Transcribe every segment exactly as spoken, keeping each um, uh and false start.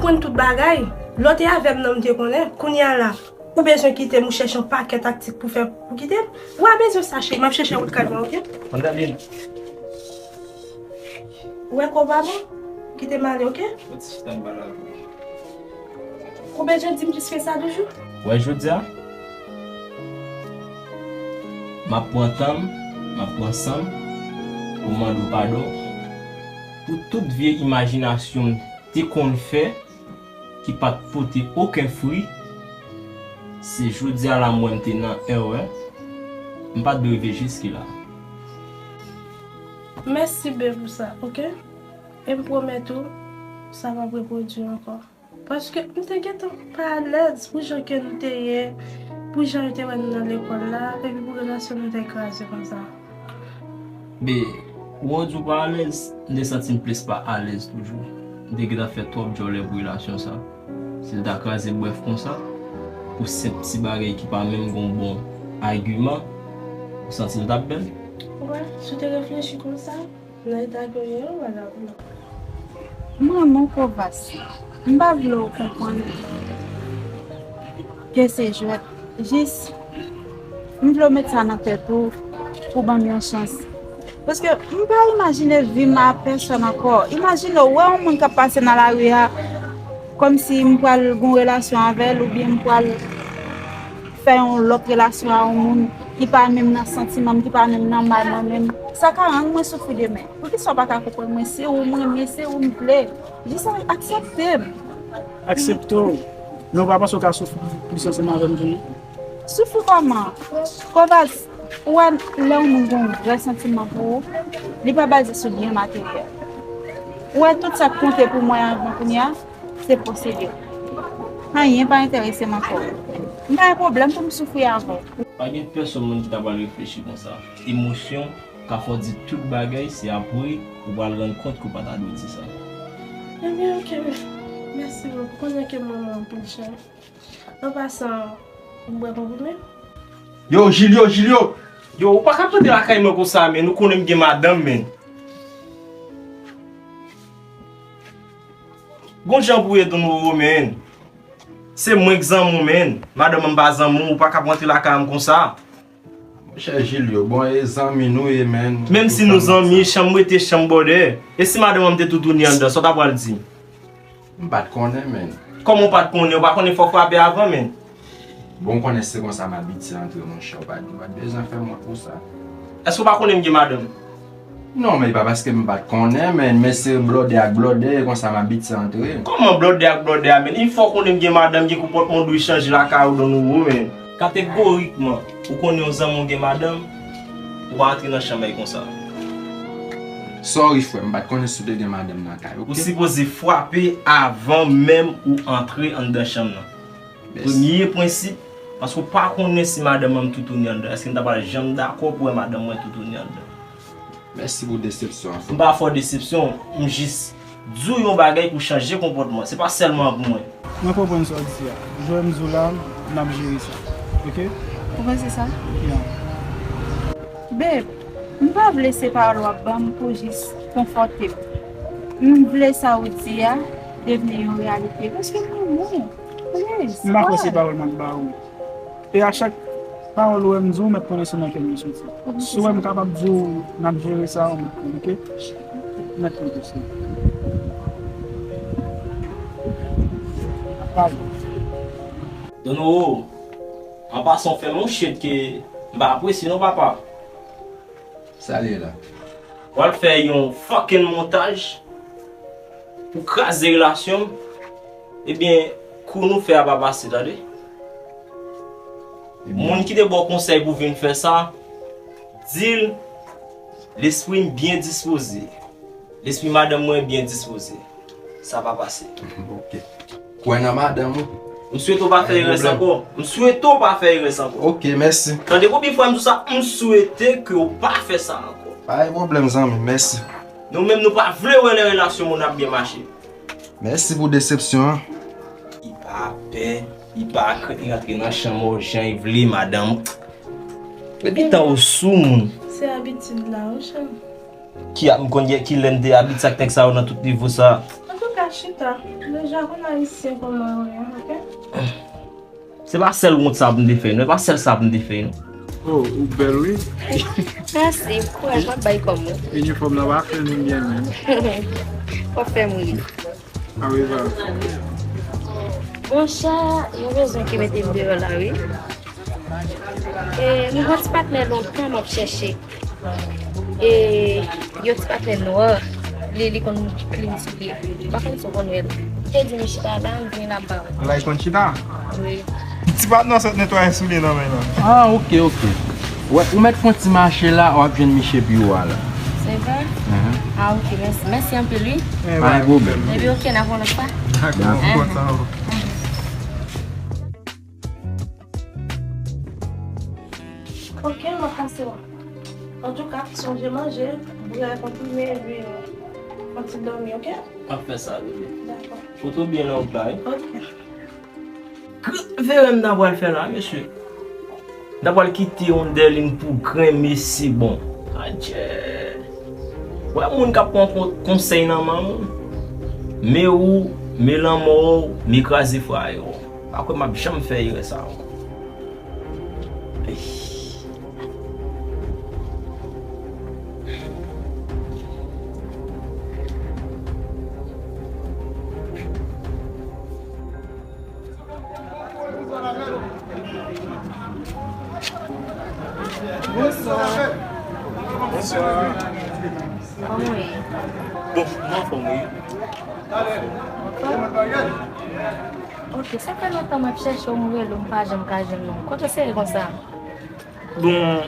Konn tout bagay. Lè w te avè m nan, m te konnen. Kounye a la, ou bezwen kite m, ou chèche yon pakèt taktik pou fè, pou kite m. Ou pa bezwen sa, cheri. M ap chèche wout kay mwen, oke? Mandaline. Ou wè kò w pa bon? Kite m ale, oke? Yon ti chita m pale avè w. Ou bezwen di m plis ke sa toujou? Wè, jodi a, m ap pran tan m, m ap pran san m pou m mande w padon pou tout vye imajinasyon m te konn fè ki pa t pote okenn fwi. Se jodi a la m wè m te nan erè. M pa t dwe rive jiskila. Mèsi, babe, pou sa, oke? E m pwomèt ou, sa p ap repwodui ankò. Paske m te gentan pa alèz pou jan ke nou te ye, pou jan yo te wè nou nan lekòl la, epi pou relasyon nou te kraze konsa. Be, ou wè w di w pa alèz, m te santi m plis pa alèz toujou. M te gentan fè twòp djòlè pou relasyon sa. Si l ta kraze brèf konsa, pou senp ti bagay ki pa menm gon bon agiman, ou santi l t ap bèl? Wè, si w te reflechi konsa, nan eta ke w ye a, w pa t ap non. M renmen w, Kovas. M pa vle w konprann ke se jwèt. Jis, m vle w met sa nan tèt ou pou ban m yon chans. Paske m pa imajine vi m a pèsòn ankò. Imajine w wè yon moun k ap pase nan lari a, kòmsi m pral gon relasyon avè l oubyen m pral fè yon lòt relasyon a yon moun ki pa menm nan santiman m, ki pa menm nan may mwen menm. Sa ka rann mwen soufri demen. Poukisa w pa ka konprann mwen? Se ou m renmen, se ou m vle. Jis aksepte m. Aksepte w, men w pa panse w ka soufri plis ansanm avè m tou non? Soufri kòman? Kovas, ou wè lè yon moun gen yon vrè santiman pou ou, li pa baze sou byen materyèl. Ou wè tout sa k konte pou mwen avan kounye a, se posede w. Anyen pa enterese m ankò. M pa gen pwoblèm pou m soufri avè w. Pa gen pèsonn moun ki ta pral reflechi konsa. Emosyon ka fè w di tout bagay, se apre ou pral rann kont ke w pa ta dwe di sa. Ebyen, oke, mèsi bokou. Konnen ke m renmen w anpil, cheri. An pasan, ou bwè konprime? Yo, Jilyo, Jilyo! Yo, ou pa ka ap rantre lakay mwen konsa, men. Ou konnen m gen madanm, men. Gon jan pou ye Don Roro, men. Se mwen k zanmi w, men. Madanm mwen pa zanmi w, ou pa ka ap rantre lakay mwen konsa. Monchè Jilyo, bon, e zanmi nou ye, men. Menm si nou zanmi, chanm rete chanm bòdè. E si madanm mwen te toutouni anndan, sa w ta pral di? M pa t konnen, men. Kòman w pa t konnen? Ou pa konnen fò w frape avan, men. Bon, w konnen se konsa m abitye antre, monchè. Ou pa, ou pa t bezwen fè m wont pou sa. Èske w pa konnen m gen madanm? Non, men e pa paske m pa t konnen, men, men se blòdè ak blòdè, e konsa m abitye antre. Kòman blòdè ak blòdè a, men? Il fò w konnen m gen madanm, gen konpòtman w dwe chanje lakay ou, Don Roro, men. Kategorikman, ou konnen yon zanmi w gen madanm, ou pa antre nan chanm ay konsa. Sorry, frè m, m pa t konnen si w te gen madanm nan kay, oke? Ou sipoze frape avan menm ou antre anndan chanm nan. Mèsi. Premye prensip, paske w pa konnen si madanm mwen toutouni anndan. Èske m ta pral janm dakò pou wè madanm mwen toutouni anndan? Mèsi pou desepsyon an, frè. M pa fè w desepsyon, m jis di w yon bagay pou chanje konpòtman. Se pa sèlman pou mwen. Mwen konprann sa w di a. Jan m di w la, n ap jere sa. Oke? Ou panse sa? Ya. Babe, m pa vle se pawòl w ap ban m pou jis konfòte m. M vle sa w di a devni yon reyalite. Paske m renmen w. Please, God. M pa kwè se pawòl m ap ba ou. E a chak pawòl ou wè m di w, w mèt konnen se nan kè m li soti. Si w wè m kapab di w n ap jere sa, w mèt konnen, oke? Mèt konnen sa. Pardon. Don Roro, an pasan w fè m yon shit ke m pa apresye non, papa. Sa l ye la? W al fè yon fucking montaj pou kraze relasyon m. Ebyen, kou nou fè a pa pase, tande. Ebyen. Moun ki te ba w konsèy pou vin fè sa, di l lespri m byen dispoze. Lespri madanm mwen byen dispoze. Sa pa pase. Ok. Kwè nan madanm ou. M swete w pa fè erè sa ankò. M swete w pa fè erè sa ankò. Ok, mèsi. Tande konbyen fwa m di w sa, m swete ke w pa fè sa ankò. Pa gen pwoblèm, zanmi, mèsi. Nou menm nou pa vle wè lè relasyon moun ap byen mache. Mèsi pou desepsyon an. Li pa pè, li pa krent, li rantre nan chanm ou jan li vle, madanm. Depi tan ou sou moun. Se abitid la, wi, cheri. Ki a, m konn gen, ki lè m te abitye ak nèg sa yo nan tout nivo sa. Antouka, Chita, deja konn ayisyen kòman yo ye, oke? Se pa sèl wont sa pou m te fè, non. Se pa sèl sa pou m te fè, non. Oh, ou bèl, wi. Mèsi, kouraj, m ap bay kòm ou. Inifòm nan pa fè nou byen, menm. W ap fè m ri. A wi, va. Monchè, yon bezwen ki mete m deyò la, wi. E, m gon ti patnè lontan m ap chèche. E, yon ti patnè nwa, li, li konn klin sou pye. M pa konn si w konn wè l. M te di m chita la, m vin ap ba w. La, li konn chita? Wi. Ti patnè sot netwaye soulye nan men l. Ah, oke, oke. Wè, ou mèt fè yon ti mache la, w ap jwenn misye biwo a la. Se vre? Mhm. Ah, oke, mèsi. Mèsi anpil, wi. Pa gen pwoblèm. Epi, oke, n ap wè lòt fwa. Dakò, m kontan. Oke, m ap pase w. Antouka, sonje manje, bwè konprime, epi yon ti dòmi, oke? M ap fè sa, bebe. Dakò. Foto byen nan wout la, wi. Oke. Gran vere m ta pral fè la, mesye. M ta pral kite yon dèlin pou grenn, mesye, bon. Adjè. Wè moun k ap pran kon-, konsèy nan men w. Men ou, men lanmò w, men kraze fwaye w. Pa kwè m ap janm fè erè sa ankò. Ei. Bonswa. Bonswa. Kòman w ye? Bon, m anfòm, wi. Ok, sa fè lontan m ap chèche w, m rele w, m pa janm ka jwenn ou. Kote w sere konsa? Bon,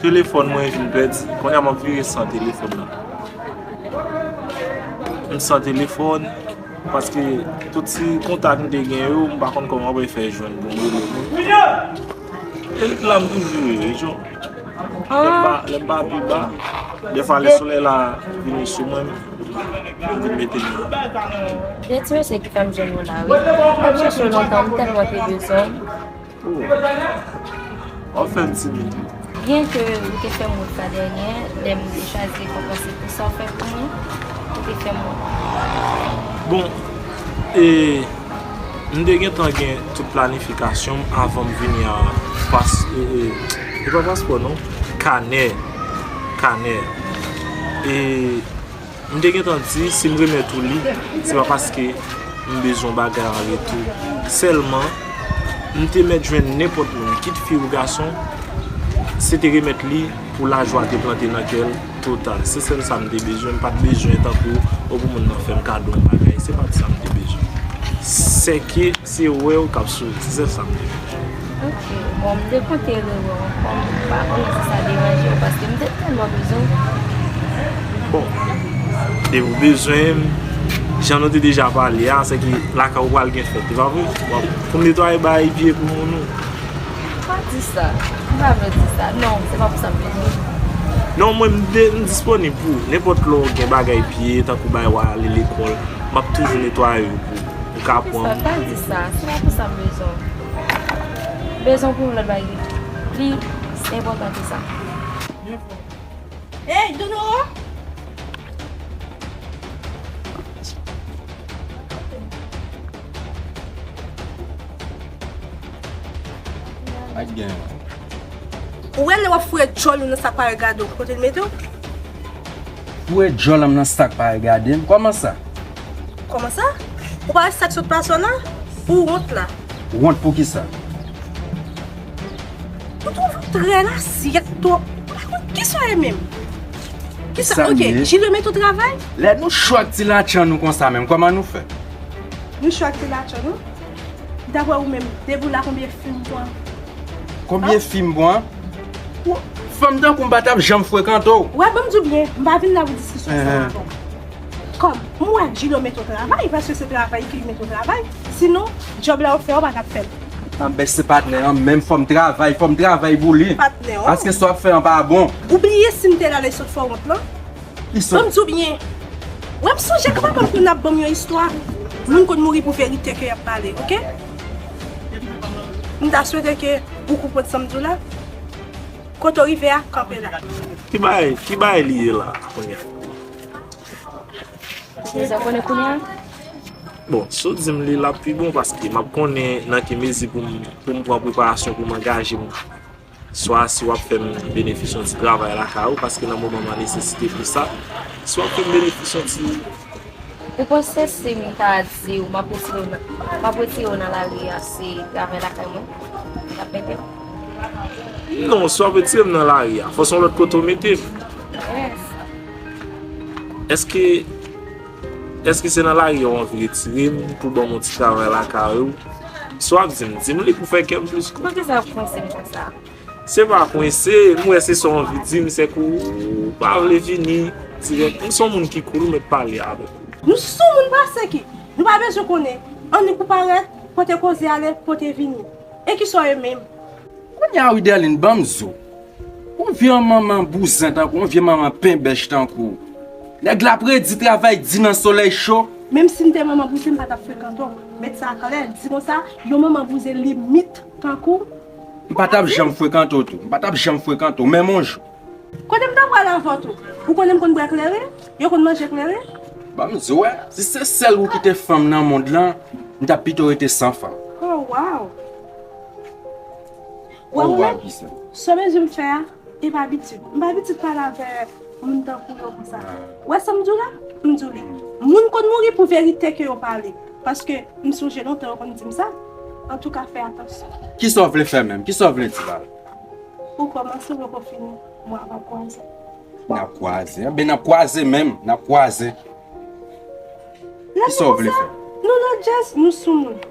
telefòn mwen vin pèdi. Kounye a m ap vire san telefòn nan. M san telefòn, paske tout ti kontak m te gen yo, m pa konn kòman mwen fè jwenn pou m rele moun. E la m toujou ye, wi, Jon. Lè m pa, lè m pa pi ba, dèfwa lè solèy la vini sou mwen, m vin mete m nan. Gen ti mesye ki fè m jwenn ou la, wi. M ap chèche w lontan, m tèlman te bezwen w. Oh. W ap fè m timid, wi. Byen ke ou te fè m wont la dènye, lè m te chwazi rekonpanse pou sa w fè pou mwen, ou te fè m wont. Bon, e, m te gentan gen tout planifikasyon m avan m vini a pas-, e, e, e pa paspò non, kanè, kanè. E, M te gentan di, si m remèt ou li, se pa paske m bezwen yon bagay an retou. Sèlman, m te mèt jwenn nenpòt moun, kit fi ou gason, se te remèt li pou lajwa te plante nan kè l total. Se sèl sa m te bezwen. M pa t bezwen tankou, o, pou moun nan fè m kado yon bagay. Se pa t sa m te bezwen. Sèke Se wè w k ap souri, se sèl sa m te vle. Ok, bon, m te konte rewè w ankò, m pa konnen si sa deranje w, paske m te tèlman bezwen w. Bon, depi w bezwen m, jan nou te deja pale a, sèke lakay ou pral gen fèt, e pa vre? W ap, pou m netwaye bagay pye pou moun ou. Pa di sa, m pa vle di sa, non, se pa pou sa m bezwen w. Non, mwen, m de-, m disponib pou ou. Nenpòt lè w gen bagay pye, tankou bagay w ale lekòl, m ap toujou netwaye yo pou ou. Ou ka pran m. Pa di sa, se pa pou sa m bezwen w. Bezwen w pou yon lòt bagay ki plis enpòtan ke sa. Ey, Doudou! Ak gen. Ou wè lè w ap foure djòl ou nan sa k pa regade w, kote l mete w? Foure djòl m nan sa k pa regade m? Kòman sa? Kòman sa? Ou pa wè sa k sot pase w la? Ou wont la. Wont pou kisa? Ou twouve w trè lasyèt twòp. Ou pa konn kisa w ye menm. Kisa? Sa m ye? Ok, Jilo mete w travay? Lè nou cho ak ti latchan nou konsa menm, kòman nou fè? Nou cho ak ti latchan nou? Daprè ou menm, depi w la, konbyen fi m pran? Konbyen fi m pran? Ou, fanm tankou m pa t ap janm frekante w. Wè, ban m di w byen, m pa vin la pou diskisyon sa ankò. Kòm m wè Jilo mete w travay, paske se travay ki mete w travay. Sinon, djòb la w fè a, w pa t ap fè l. Anben, se patnè an menm, fò m travay, fò m travay pou li. Patnè w? Paske sa w ap fè an pa bon. Ou bliye si m te la lè sot fè w wont lan? Ban m di w byen. Wè, m sonje kòman moun ap ban m yon istwa. Moun konn mouri pou verite ke y ap pale, oke? M ta swete ke ou konprann sa m di w la. Kote w rive a, kanpe la. Ki bagay, ki bagay li ye la, kounye a? Deja konnen kounye a? Bon, si w di m li, l ap pi bon, paske m ap konnen nan ki mezi pou m, pou m pran preparasyon pou m angaje m. Swa si w ap fè m benefisye yon ti travay lakay ou, paske nan moman m an nesesite pou sa. Si w ap fè m benefisye yon ti Ou panse si m ta di w m ap retire w nan, m ap retire w nan lari a, se travay lakay mwen k ap mete m? Non, si w ap retire m nan lari a, fò se yon lòt kote w mete m. Yes. Èske, èske se nan lari a w anvi retire m pou ban m yon ti travay lakay ou? Si w ap di m, di m li pou fè kè m plis kontan. Poukisa w ap kwense m konsa? Se pa kwense, m wè se sa w anvi di m, se ke w pa vle vini dirèk. M se yon moun ki cool, ou mèt pale avèk ou. Nou sou moun pase ki, nou pa bezwen konnen. Annik ou parèt, kote koze ale, kote vini. E kisa w ye menm? Kounye a wi, Derline, ban m zo. Yon vye manman bouzen tankou, yon vye manman penbèch tankou w. Nèg la ap redi travay di nan solèy cho. Menm si m te manman bouzen, m pa t ap frekante w. Met sa klè, di konsa, yon manman bouzen limit tankou w. M pa t ap janm frekante w tou. M pa t ap janm frekante w, menm yon jou. Kote m ta pral avè w tou? Ou konnen m konn bwè kleren? Yo konn manje kleren? Ban m di w, wè, si se sèl ou ki te fanm nan mond lan, m t ap pito rete san fanm. Oh, wow! Wè, ou menm, sa w bezwen m fè a, e pa abitid. M pa abitid pale avè moun tankou yo konsa. Wè sa m di w la? M di w li. Moun konn mouri pou verite ke yo pale. Paske m sonje lontan yo konn di m sa. Antouka, fè atansyon. Kisa w vle fè menm? Kisa w vle di la? Ou kòmanse, ou poko fini. Mwen ap kwaze. N ap kwaze. Enben, n ap kwaze menm. N ap kwaze. Kisa w vle fè? Nou nan djaz, nou sou moun.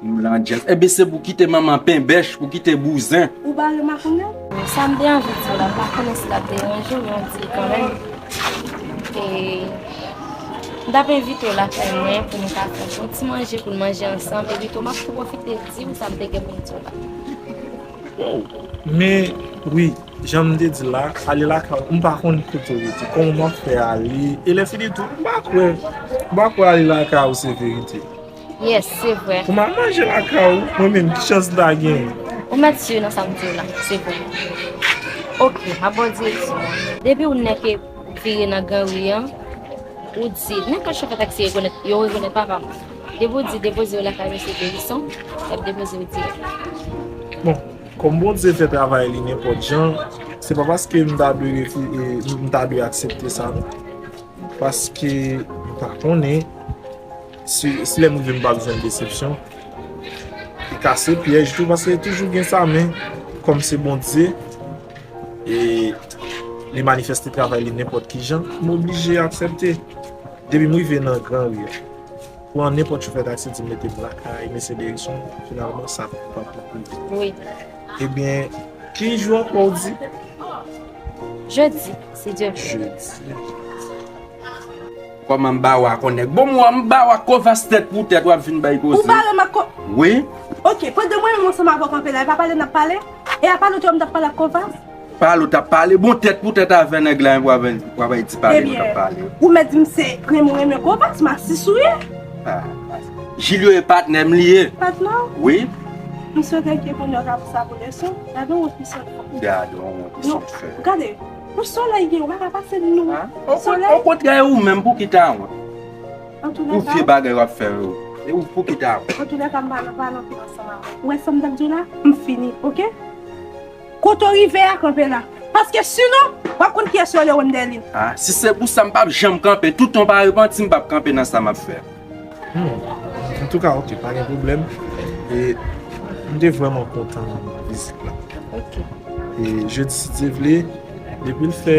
Nou nan djaz. Enben, se pou kite manman penbèch, pou kite bouzen. Ou bare makonnen? Sa m te anvi di w la, m pa konnen si l ap deranje w, men m di l kanmenm. E, m t ap envite w lakay mwen pou nou ka fè yon ti manje pou n manje ansanm. Epi tou, m ap tou pwofite di w sa m te gen pou m di w la. Men, wi, jan m te di la, ale lakay ou, m pa konn kote w rete. Kòman m ap fè ale? E lè fini tou, m pa kwè, m pa kwè ale lakay ou se verite. Yes, se vre. Pou m al manje lakay ou, mwen menm, ki chans m ta genyen? Ou mèt si nan sa m di w la, se vre. Oke, m ap ba w direksyon an. Depi ou nèke vire nan gran ri an, ou di, nenpòt chofè taksi rekonèt, yo rekonèt papa m. Depi w di depoze yo lakay mesye Berison, y ap depoze yo dirèk. Bon, kòm Bondye fè travay li nenpòt jan, se pa paske m ta dwe refi-, e, m ta dwe aksepte sa, non. Paske m pa konnen si, si lè m rive m pa jwenn desepsyon. Li ka se pyèj tou, paske toujou gen sa, men kòm se Bondye, e li manifeste travay li nenpòt ki jan, m oblije aksepte. Depi m rive nan gran ri a, pran nenpòt chofè taksi di m mete m lakay mesye Berison, finalman sa p ap rive. Wi. Ebyen, ki jou ankò w di? Jedi, si Dye vle. Jedi. Kòman m ba w ak yon nèg? Bon, mwen, m ba w ak kovas tèt pou tèt, w ap vin bay koze. Ou bare m ak ko- Wi. Oke, pandan mwen menm ansanm avè w kanpe la, e pa pale n ap pale? E a pale w te wè m t ap pale ak kovas? Pale w t ap pale, bon, tèt pou tèt avè nèg la, w ap, w ap di pale nou t ap pale. Ebyen, ou mèt di m se renmen w renmen kovas, m a si sou ye. Ah, Jilyo e patnè m li ye. Patnè w? Wi. M swete ke kounye w ka pou sa pou leson. Gade yon wont misyon fè. Gade yon wont misyon fè. Gade, pou solèy gen, ou pa ka pase nou. Solèy. Okontrè, e ou menm pou ki ta wont? Ou vye bagay w ap fè yo. E ou pou ki ta wont? Antoulèka, m pa nan, pa nan anpil ansanm avè w. Ou wè sa m t ap di w la? M fini, oke? Kote w rive a, kanpe la. Paske sinon, w ap konn kiyès yo rele Wendèlin. Ah, si se pou sa, m p ap janm kanpe. Toutan w pa repanti, m p ap kanpe nan sa m ap fè. Hmm. Antouka, oke, pa gen pwoblèm. E m te vrèman kontan vizit la. Oke. E jedi, si Dye vle, depi l fè,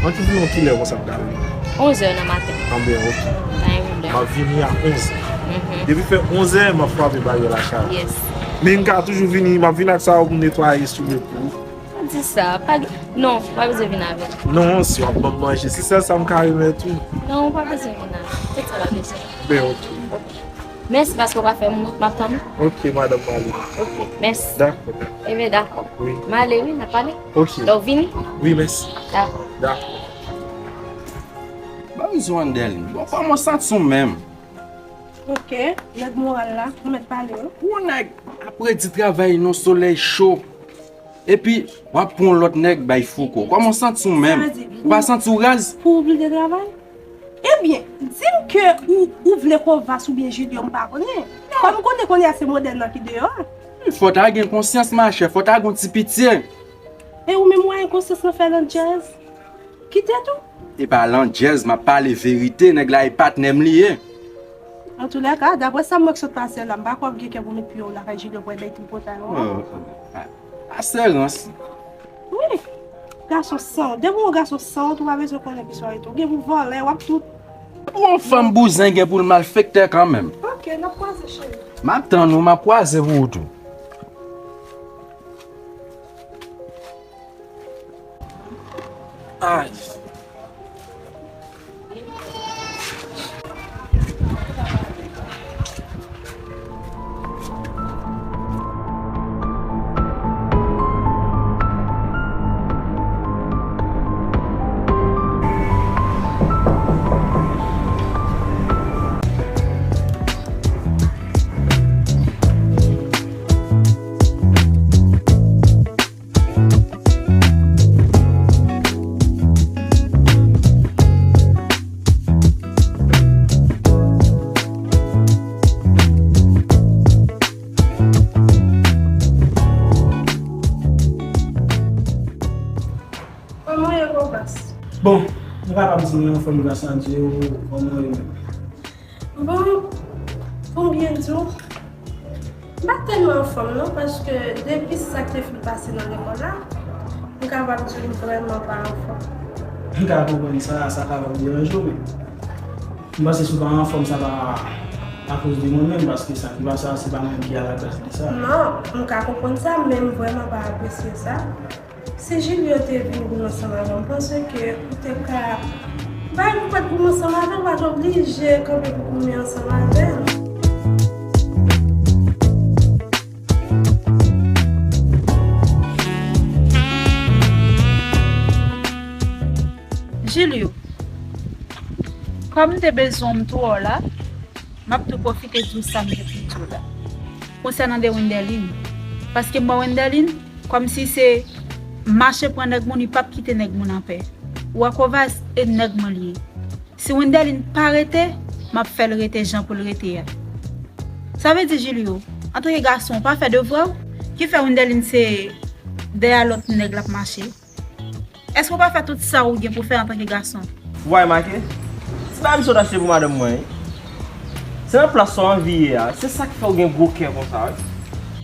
anviwon ki lè konsa m ka vini? Onzè nan maten. Anben, oke. Pa gen pwoblèm. M ap vini a onzè. Mhm. Depi fè onzè, m ap frape baryè lakay ou. Yes. Men m ka toujou vini, m ap vin ak sa yo pou m netwaye sou yo pou ou. Pa di sa, pa gen, non, ou pa bezwen vin avè l. Non, si w ap ban m manje, se sèl sa m ka remèt ou. Non, ou pa bezwen vin avè l. Tout sa pa bezwen. Ben, oke. Oke. Mèsi paske w pa fè m wont, m ap tann ou. Oke, madanm, m ale. Oke, mèsi. Dakò, dakò. Ebyen, dakò. Wi. M ale, wi, n ap pale. Oke. Lè w vini? Wi, mèsi. Dakò. Dakò. Ban m di w, Wendèlin, bon, kòman w santi w menm? Oke, nèg moral la, ou mèt pale, wi. Ou nèg ap redi travay nan solèy cho. Epi, w ap pran yon lòt nèg bay Fouco. Kòman w santi w menm? Sa vle di, ou pa santi w raz? Pou w bliye travay? E Byen, di m ke ou, ou vle Kovas oubyen Julio, m pa konnen. Kòm m konnen kounye a se modèn nan ki deyò a. Fò w ta gen konsyans, machè, fò w ta gen yon ti pitye. E ou menm, w a gen konsyans nan fè landjèz? Kite tou. E pa landjèz, m ap pale verite, nèg la e patnè m li ye. Antoulèka, daprè sa m wè k sot pase la, m pa kwè w ap gen kè pou met pye w lakay Julio pou al bay tripotay ou. Oh, oh, oh. Asirans. Wi. Gason san wont. Depi w gason san wont, ou pa bezwen konnen ki sa w ye tou. Ou gen pou vòlè, w ap tout. Yon fanm bouzen gen pou l malfektè kanmenm. Ok, n ap kwaze, cheri. M ap tann ou, m ap kwaze pou ou tou. Ay. Kòman w ye, Kovas? Bon, m kapab di mwen anfòm gras a Dye, ou kòman w ye menm? Bon, pou m byen di w, m pa tèlman anfòm non, paske depi sa k te fin pase nan lekòl la, m kapab di w m vrèman pa anfòm. M ka konprann sa, sa kapab deranje w, men m panse si w pa anfòm, sa pa akoz de mwen menm, paske sa ki pase a, se pa mwen menm ki alaglas de sa. Non, m ka konprann sa, men m vrèman pa apresye sa. Si Julio te vin goumen ansanm avè w, m panse ke ou te ka bay pou w pa t goumen ansanm avè l, ou pa t oblije kanpe pou goumen ansanm avè l. Julio, kòm m te bezwen w m twò la, m ap tou pwofite di w sa m gen pou m di w la. Konsènan de Wendeline, paske m wè Wendeline, kòmsi se mache pran nèg moun, li p ap kite nèg moun anpè. Ou wè Kovas e nèg mwen li ye. Si Wendeline pa rete, m ap fè l rete jan pou l rete a. Sa vle di, Julio, antanke gason, ou pa fè devwè w? Ki fè Wendeline se dèyè lòt nèg l ap mache? Èske w pa fè tout sa ou gen pou fè antanke gason? Ou pa remake? Se pa misye w t achte pou madanm mwen, wi. Se nan plas sa w anvi ye a. Se sa k fè w gen gwo kè konsa, wi.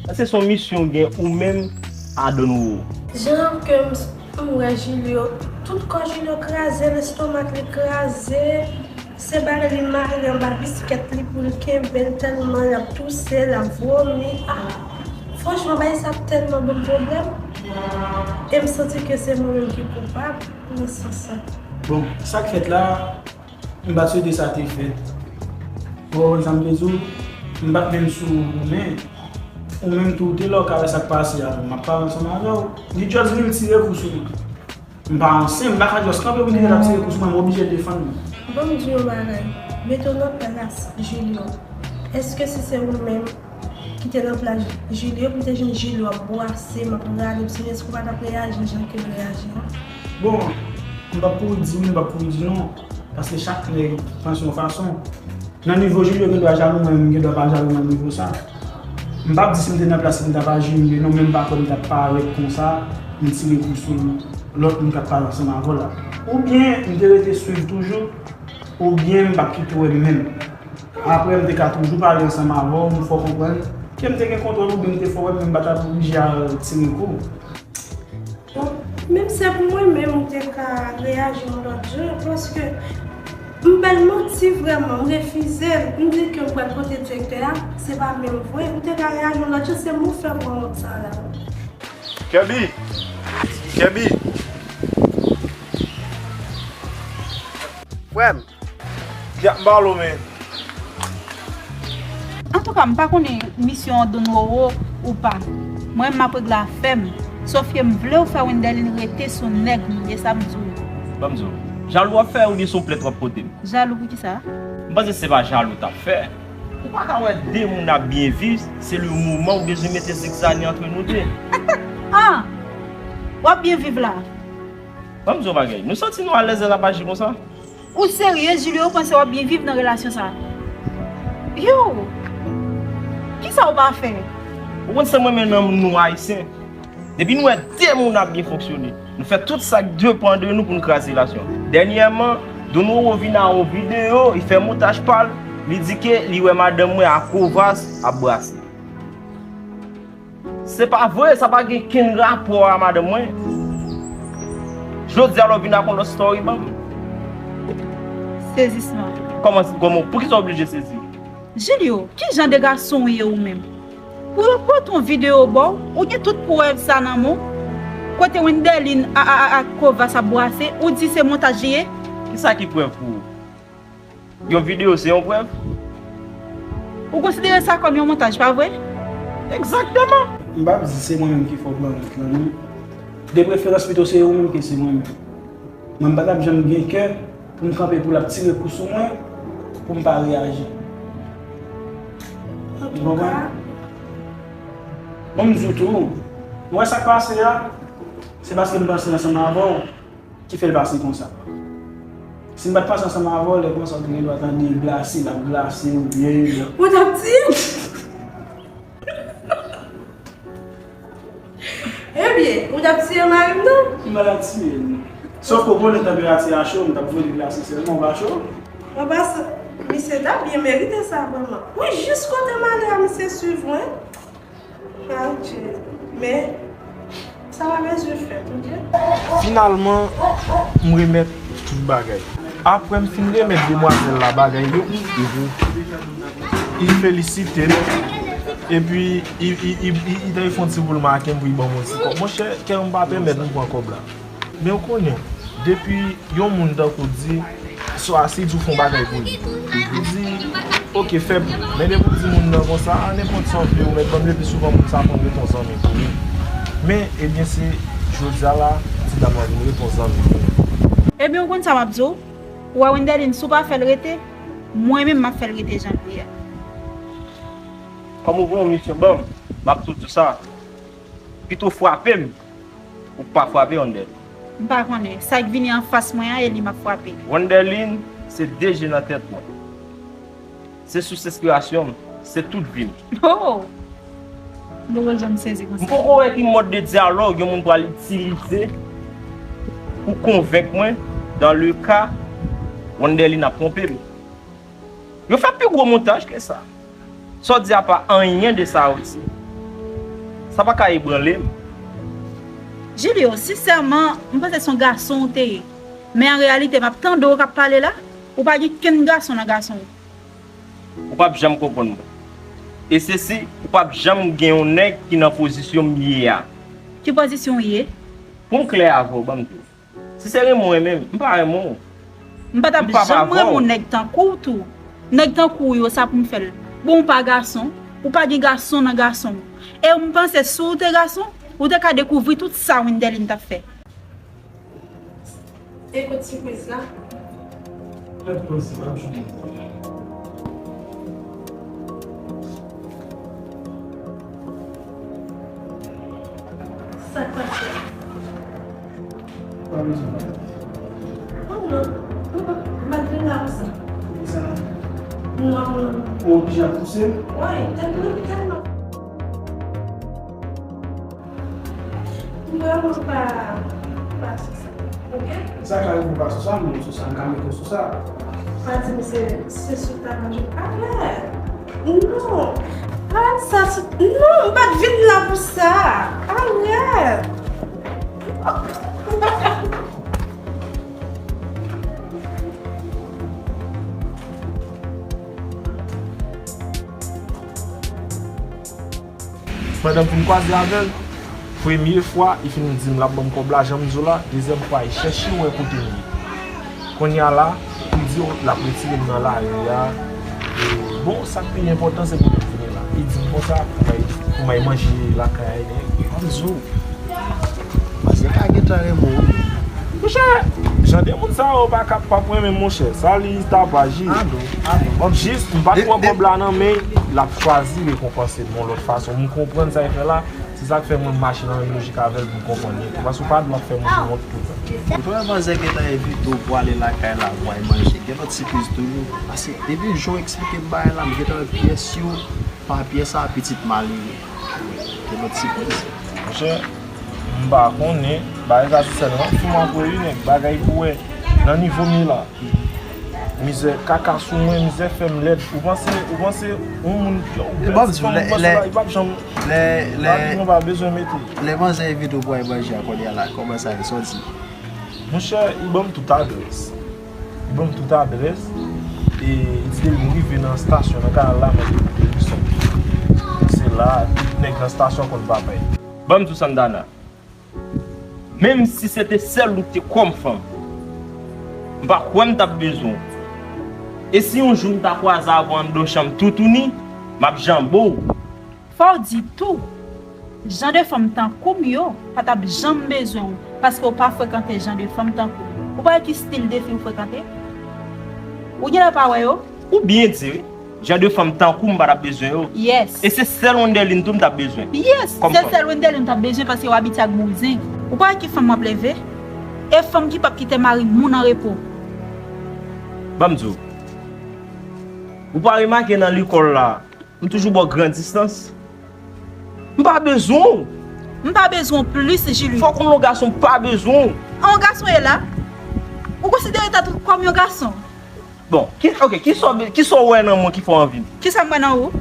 Èske se yon misyon w gen ou menm, Adonwo? Jan ke m, m wè Julio, tout kò Julio kraze, lestomak li kraze. Se bagay li mare anba biskèt li pou l kenbe l, tèlman l ap touse, l ap vomi. Ah, franchman, bagay sa ap tèlman ban m pwoblèm. E m santi ke se mwen menm ki koupab nan sans sa. Bon, sa k fèt la, m pa t swete sa te fèt. Ou konprann sa m te di w? M pa t menm sou ou, men ou menm tou, ou te la, ou ka wè sa k pase a, m ap pale ansanm avè w. Li just vin tire kou sou mwen. M pa ansyen, m pa ka just kanpe pou m te gen l ap tire kou sou mwen, m oblije defann mwen. Ban m di yon bagay, mete w nan plas Julio. Èske si se ou menm ki te nan plas Julio, pou m te jwenn Julio ap bwase, m ap rale, m sou, èske w pa t ap reyaji jan ke l reyaji an? Bon, m p ap kouri di wi, m p ap kouri di non, paske chak nèg panse yon fason. Nan nivo Julio gen dwa jalou, mwen menm gen dwa pa jalou nan nivo sa. M p ap di si m te nan plas li m t ap aji mye non, men m pa kwè m t ap parèt konsa, m tire kou sou lòt moun k ap pale ansanm avè w la. Oubyen m te rete swiv toujou, oubyen m p ap kite w wè m menm. Apre m te ka toujou pale ansanm avè w, m fè w konprann ke m te gen kontwòl oubyen m te fè w wè m menm m pa t ap oblije al tire kou. Bon, menm se pou mwen menm, ou te ka reyaji yon lòt jan, paske m ba l manti vrèman, m refize l, m di ke m pral kote direktè a, se pa menm vre, ou te ka reyaji yon lòt jan, se mwen ou fè m wont sa la. Kèbi! Kèbi! Frè m, Kèt, m pa lo men. Antouka, m pa konnen misyon an Don Roro ou pa. Mwen, m ap regle afè m. Sòf ke m vle w fè Wendeline rete sou nèg li, e sa m di w. Ban m di w. Jalou w ap fè oubyen se yon plent w ap pote m? Jalou pou kisa? M panse se pa jalou w t ap fè. Ou pa ka wè de moun ap byen viv, se le moman ou bezwen mete zigzani antre nou de. Ah! W ap byen viv la? Ban m di w yon bagay. Nou santi nou alèz lè n ap aji konsa? Ou serye, Julio, ou panse w ap byen viv nan relasyon sa a? Yo! Kisa w pa fè? Ou konn sa m renmen nan nou Ayisyen? Depi nou wè de moun ap byen fonksyone, nou fè tout sa k depann de nou pou n kraze relasyon. Dènyèman, Don Roro vin ak yon videyo, li fè montaj pa l, li di ke li wè madanm mwen ak Kovas ap brase. Se pa vre, sa pa gen kenn rapò a madanm mwen. Jodi a la w vin ak yon lòt story ban m. Sezisman. Kòman, kòman, poukisa w oblije sezi? Julio, ki jan de gason w ye ou menm? Pou yo pote yon videyo ba w, ou gen tout prèv sa nan men w, kote Wendeline a, a, a, ak Kovas ap brase, ou di se montaj li ye? Kisa ki prèv pou ou? Yon videyo se yon prèv? Ou konsidere sa kòm yon montaj, pa vre? Egzakteman! M p ap di se mwen menm ki fè w pran wout lan, non. De preferans, pito se ou menm ke se mwen menm. Mwen, m pa t ap janm gen kè pou m kanpe pou l ap tire kou sou mwen, pou m pa reyaji. Ou konprann? Bon, m di w tou, ou wè sa k pase a, se paske m panse ansanm avè w ki fè l pase konsa. Si m pa t panse ansanm avè w, lè konsa w te gen dwa tande glase, l ap glase oubyen. Ou t ap tiye m? Ebyen, ou t ap tiye mari m tou? M pa t ap tiye l, non. Sòf ke w konnen tanperati a cho, m t ap voye glase sèlman, ou pa cho? An pasan, misye ta byen merite sa vrèman. Wi, jis kote m ale a, misye swiv mwen. Ah, Dye. Men, sa pa bezwen fèt, oke? Finalman, m remèt tout bagay. Apre m fin remèt demwazèl la bagay yo, li felisite m. Epi, li, li, li, li, li te fè yon ti woulman ak m pou li ban m yon ti kòb. Monchè, kè m pa pèmèt m pran kòb la. Men w konnen, depi yon moun tankou w di, swa si di w fè yon bagay pou li, ou di, oke, fè pou mwen. Men depi w di moun nan konsa, a, nenpòt sa w vle, ou mèt ban m, le pli souvan moun sa konn ret yon zanmi pou li. Men, ebyen, se jodi a la, ti dam nan vin ret yon zanmi pou mwen. Ebyen, ou konn sa m ap di w? Ou wè Wendeline, si w pa fè l rete, mwen menm m ap fè l rete jan l ye a. Kòm ou voye yon misyon ban m, m ap di w sa. Pito frape m, ou pa frape Wendeline. M pa konnen. Sa k vini anfas mwen an, e li m ap frape. Wendeline, se de je nan tèt mwen. Se sous enspirasyon m, se tout vi m. Oh! M poko janm sezi konsa. M poko wè ki mòd de dyalòg yon moun pral itilize pou konvenk mwen, dans le cas, Wendeline ap twonpe m. Yo fè pi gwo montaj ke sa. Sa w di a pa anyen de sa w di. Sa pa ka ebranle m. Julio, sensèman, m panse se yon gason w te ye. Men an reyalite, m ap tande w k ap pale la, ou pa gen kenn gason nan gason w. Ou p ap janm konprann mwen. E sesi, ou p ap janm gen yon nèg ki nan pozisyon m ye a. Ki pozisyon w ye? Pou m klè avè w, ban m di w. Si se renmen w renmen m, m pa renmen w. M pa t ap janm renmen yon nèg tankou w tou. Nèg tankou w yo, sa pou m fè l? Bon, ou pa gason, ou pa gen gason nan gason w. E m panse si w te gason, ou te ka dekouvri tout sa Wendeline t ap fè. E kot sipriz la? Fè poze, m ap jwenn. Sa k pase? Pa bezwen pale. Oh non, m pa, m pa t vin la pou sa. Poukisa? Non, non. Ou oblije ap pouse m? Wi, tèlman, tèlman. M vrèman pa, pa sou sa. Oke? Sa ka rive w pa sou sa, men sou sa, m ka mete w sou sa. Pa di m se, se sou ta manje. Arèt! Non! Arèt sa, sou, non, m pa t vin la pou sa! Arèt! Pandan m fin kwaze avè l, premye fwa, li fin di m l ap ban m kòb la, jan m di w la, dezyèm fwa, li chèche wè kote m ye. Kounye a la, li di w l ap retire m nan lari a. E, bon, sa k pi enpòtan, se pou m vini la. Li di m konsa, pou m al, pou m al manje lakay, m ap di w. Paske l ka gentan renmen w wi. Monchè, jan de moun sa yo pa ka p ap renmen m, monchè. Sa li ta pa jis. Jis, m pa t pran kòb la nan men l, l ap chwazi rekonpanse m yon lòt fason. M konprann sa l fè la. Se Sa k fè mwen mache nan menm lojik avè l pou m konprann li tou. Paske w pa dwe ap fè moun wont toutan. Ou t wè manzè gentan envite w pou ale lakay la pou al manje. Gen lòt sipriz toujou. Paske depi jan w eksplike m bagay la, m gentan wè pyès yo pa pyès a pitit malere. Gen lòt sipriz. Monchè, m pa konnen. Bagay sa se sèlman fim w ap wè wi, nèg. Bagay pou wè nan nivo m ye la. Mizè kaka sou mwen, mizè fè m lèd. Ou panse, ou panse yon moun, yon bèl ti fanm, ou panse li p ap janm, lè, lè, nou pa bezwen mete. Lè manzè envite w pou al manje a kounye a la, kòman sa ye, sa w di? Monchè, li ban m tout adrès. Li ban m tout adrès. E li di depi m rive nan estasyon, nan kanal la, mwen te koute leson. Se la, tout nèg nan estasyon konn papa yo. Ban m di w, Santana. Menm si se te sèl ou te kòm fanm, m pa kwè m t ap bezwen w. E si yon jou m ta kwaze avè w anndan chanm toutouni, m ap janbe w. Fò w di tou, jan de fanm tankou m yo pa t ap janm bezwen w, paske w pa frekante jan de fanm tankou m. Ou pa wè ki stil de fi w frekante? Ou genlè pa wè yo? Ou byen di wi. Jan de fanm tankou m pa t ap bezwen yo. Yes. E se sèl Wendeline tou m t ap bezwen. Yes, se sèl Wendeline m t ap bezwen paske w abitye ak bouzen. Ou pa wè ki fanm m ap leve? E fanm ki p ap kite mari moun an repo. Ban m di w. Ou pa remake nan lekòl la, m toujou ba w gran distans. M pa bezwen w. M pa bezwen w plis, Julie. Fòk m yon gason pa bezwen w. An yon gason ye la? Ou konsidere tèt ou kòm yon gason? Bon, ki, ok, kisa w, kisa w wè nan mwen ki fè w anvi m? Kisa m wè nan ou?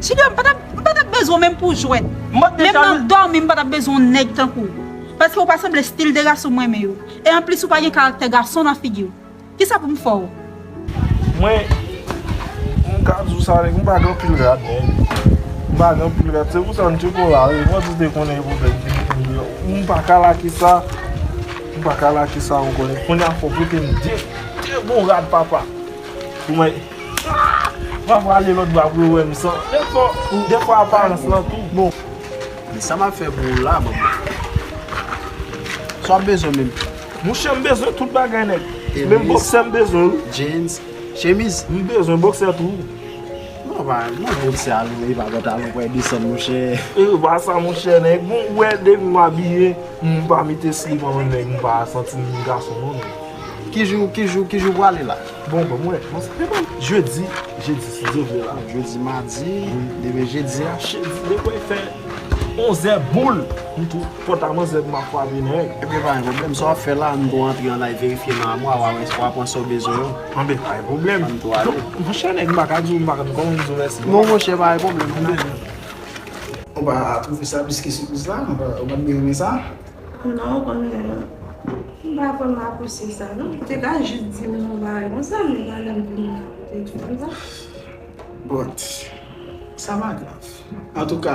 Julie, m pa t ap, m pa t ap bezwen w menm pou jwèt. Menm nan dòmi, m pa t ap bezwen yon nèg tankou w. Paske w pa sanble stil de gason m renmen yo. E anplis, ou pa gen karaktè gason nan figi w. Kisa pou m fè w? Mwen, m ka di w sa, nèg, m pa gen anpil rad, nèg. M pa gen anpil rad. Se pou sa m tcheke w la, wi. Mwen di te konnen e pwoblèm ki mete m deyò. M pa ka lage sa. M pa ka lage sa ankò, nèg. Kounye a fò w prete m de, de bon rad, papa. Pou mwen, papa ale lòt bò pou yo wè m san. Defwa, defwa aparans lan tou. Bon. Men sa m ap fè pou ou la, bòbò. Sa w ap bezwen menm? Monchè, m bezwen tout bagay, nèg. Menm boksè, m bezwen, wi. Jeans, chemiz. M bezwen boksè tou. Non, pa, non, boksè a lwe, pa pantalon pou desann, monchè. E pa sa, monchè, nèg. Bon, ou wè, depi m abiye, m pa mete slip an, nèg, m pa santi m gason, non, nèg. Ki jou, ki jou, ki jou pou ale la? Bon, bon, mwen, mwen, se bon. Jedi, jedi, si Dye vle la. Jedi, madi, demen jedi a. Jedi, depi fè onzè boul, m tou pòt a manzè pou m ap frape nèg. Ebyen, pa gen pwoblèm, sa w ap fè la, m tou antre an la verifye nan amwa, w a wè, w a pran sa w bezwen yo. Anben, pa gen pwoblèm. Donk, monchè, nèg, m pa ka di w, m pa ka, kòman m di w mèsi? Non, monchè, pa gen pwoblèm. Ou pa twouve sa plis ke sipriz la? Ou pa, ou pa t byen renmen sa? Non, ou konnen, m pa vrèman apresye sa, non. Ou te ka jis di m yon bagay konsa, men pa lè m vin te di konsa. Bon, sa pa grav. Antouka,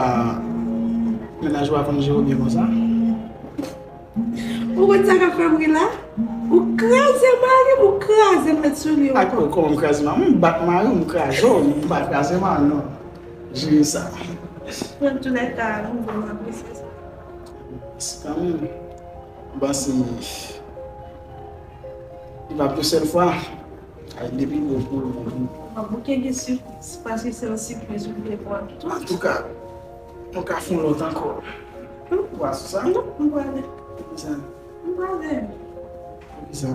mennaj ou a konn jere w byen konsa? Ou konn sa k ap fè m ri la? Ou kraze mari m, ou kraze m met sou li ankò. Kòman m kraze mari m? M bat mari m, m kraze w, m pa kraze mari m, non. Jere sa. Nan toulèka, nou vrèman apresye sa. Mèsi kanmenm. M panse li p ap yon sèl fwa. Ay, depi bon pou ou. M ap bouke gen sipriz, paske se yon sipriz ou vle pou ak tout. Antouka, nou ka fè yon lòt ankò. Ou pa sou sa? Non, m prale. Poukisa? M prale. Poukisa?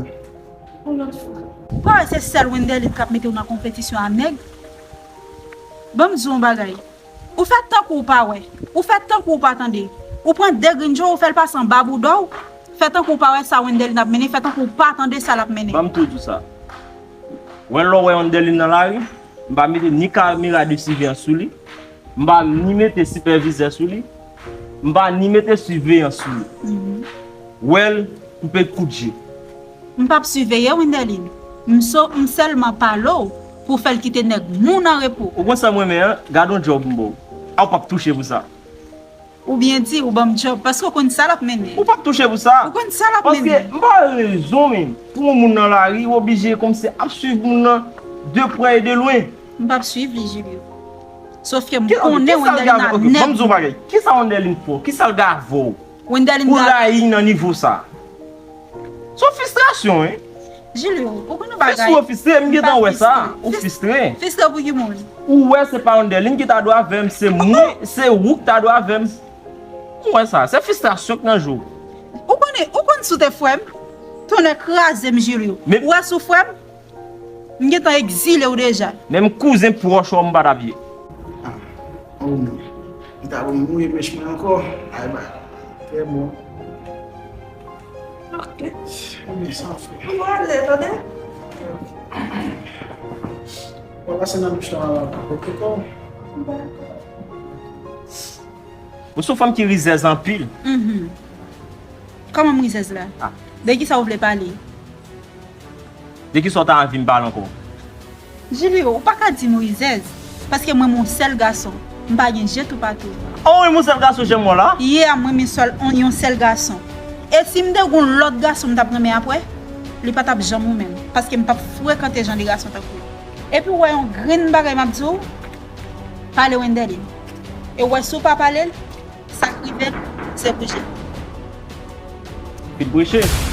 Yon lòt fwa. Ou pa wè se sèl Wendeline k ap mete w nan konpetisyon a nèg? Ban m di w yon bagay. Ou fè tankou w pa wè. Ou fè tankou w pa tande. Ou pran de grenn je w, ou fè l pase anba bouda w. Fè tankou w pa wè sa Wendeline ap mennen, fè tankou w pa tande sa l ap mennen. Ban m tou di w sa. Wè lè w wè Wendeline nan lari, m pa mete ni kamera de siveyans sou li, m pa ni mete sipèvizè sou li, m pa ni mete siveyan sou li. Wè l koupe kout je. M p ap siveye Wendeline. M so, m sèlman pale w pou w fè l kite nèg moun an repo. Ou konn sa m renmen an? Gade yon djòb m ba w. A, ou p ap touche pou sa. Ou byen di, ou ban m djòb, paske w konn sa l ap mennen. Ou p ap touche pou sa. Ou konn sa l ap mennen. Paske m pa wè rezon menm pou yon moun nan lari, ou oblije kòmsi ap swiv moun nan de prè e de lwen. M p ap swiv li, Julio. Sofke m konnen Wendeline ap nèg. Ban m di w yon bagay. Kisa Wendeline fè w? Kisa l gen avè w? Wendeline pou rayi nan nivo sa. Se yon fristrasyon, wi. Jilio, ou konn yon bagay? Fistre, ou fistre, m gentan wè sa. Ou fistre. Fistre pou ki moun? Ou wè se pa Anderline ki ta dwe avè m, se mwen, se ou ki ta dwe avè m. Ou wè sa, se fristrasyon k nan je w. Ou konnen, ou konn si w te frè m? Tonnè kraze m, Jilio. Ou wè si w frè m? M gentan egzile w deja. Menm kouzen pwòch ou m pa t ap ye. Ah, oh non. Li ta pou m mouye mèch mwen ankò. Ay, ba. Trè bon. Ok. Ebyen, sa fè. Ou ale, tande? Ou pase nan douch la, ok, kò? Dakò. Ou se yon fanm ki rizèz anpil. Mhm. Kòman m rizèz la? Ah. De ki sa ou vle pale? De ki sa w ta anvi m pale ankò? Jilio, ou pa ka di m rizèz, paske mwen m yon sèl gason. M pa gen je toupatou. Oh, ou renmen yon sèl gason, jan m wè w la? Yeah, mwen m sèl, yon, yon sèl gason. E si m te gen yon lòt gason m t ap renmen apre, li pa t ap janm ou menm, paske m p ap frekante jan de gason tankou w. Epi w wè yon grenn bagay m ap di w, pale Wenderlin. E w wè si w pa pale l, sa k rive l, se bouche. Vit bouche.